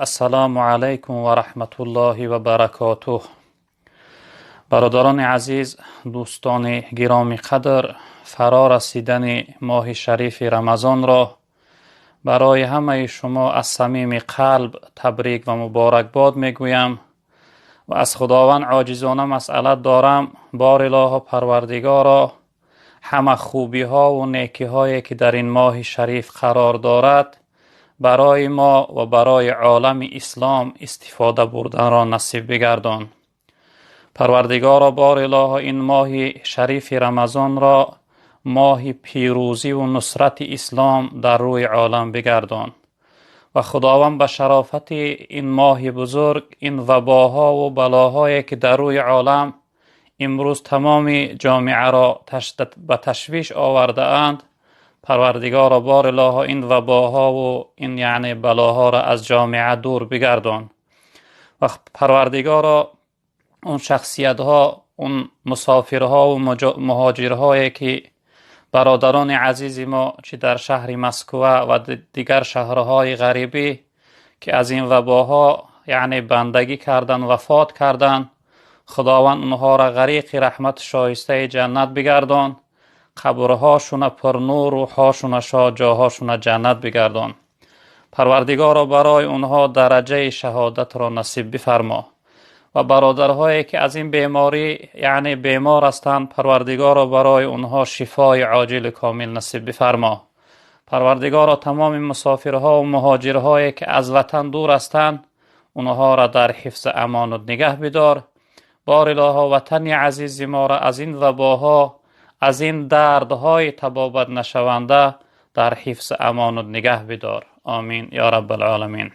Ассалому алайкум ва раҳматуллоҳи ва баракотуҳ. Бародарони азиз, дӯстони гиромӣ қадр, фаро расидани моҳи шарифи Рамазонро барои ҳамаи шумо аз самими қалб табрик ва муборакбод мегӯям ва аз Худованд оҷизона масъалат дорам: бор илоҳо Парвардигоро, ҳама хубиҳо ва некиҳое ки дар ин моҳи шариф қарор дорад барои мо ва барои олами ислом истифода бурданро насиб бигардон. Парвардигоро, бор илоҳо, ин моҳи шарифи Рамазонро моҳи пирӯзӣ ва нусрати ислом дар рӯи олам бигардон ва Худованд ба шарофати ин моҳи бузург ин вабоҳо ва балоҳое ки дар рӯи олам имрӯз тамоми ҷомеаро ба ташвиш овардаанд, Парвардигоро, бор илоҳо, ин вабоҳо ва ин яъне балоҳоро аз ҷомеа дур бигардон ва Парвардигоро, он шахсиятҳо, он мусофирҳо ва муҳоҷирҳое ки бародарони азизи мо чӣ дар шаҳри Москва ва дигар шаҳрҳои ғарибӣ ки аз ин вабоҳо яъне бандагӣ кардан, вафот кардан, Худованд онҳоро ғариқи раҳмат, шоистаи ҷаннат бигардон, қабрҳошуна пурнур, рӯҳҳошуна шод, ҷоҳошуна ҷаннат бигардон. Парвардигоро, барои онҳо дараҷаи шаҳодатро насиб бифармо ва бародарҳое ки аз ин беморӣ яъне бемор ҳастанд, Парвардигоро, барои онҳо шифои оҷили комил насиб бифармо. Парвардигоро, тамоми мусофирҳо ва муҳоҷирҳое ки аз ватан дур ҳастанд, онҳоро дар ҳифзи амонат нигаҳ бидор. Бор илоҳо, ватани азизи моро аз ин вабоҳо, аз ин дардҳои табобат нашаванда дар ҳифзи амонат нигаҳ бидор. Омин ё Раббал оламин.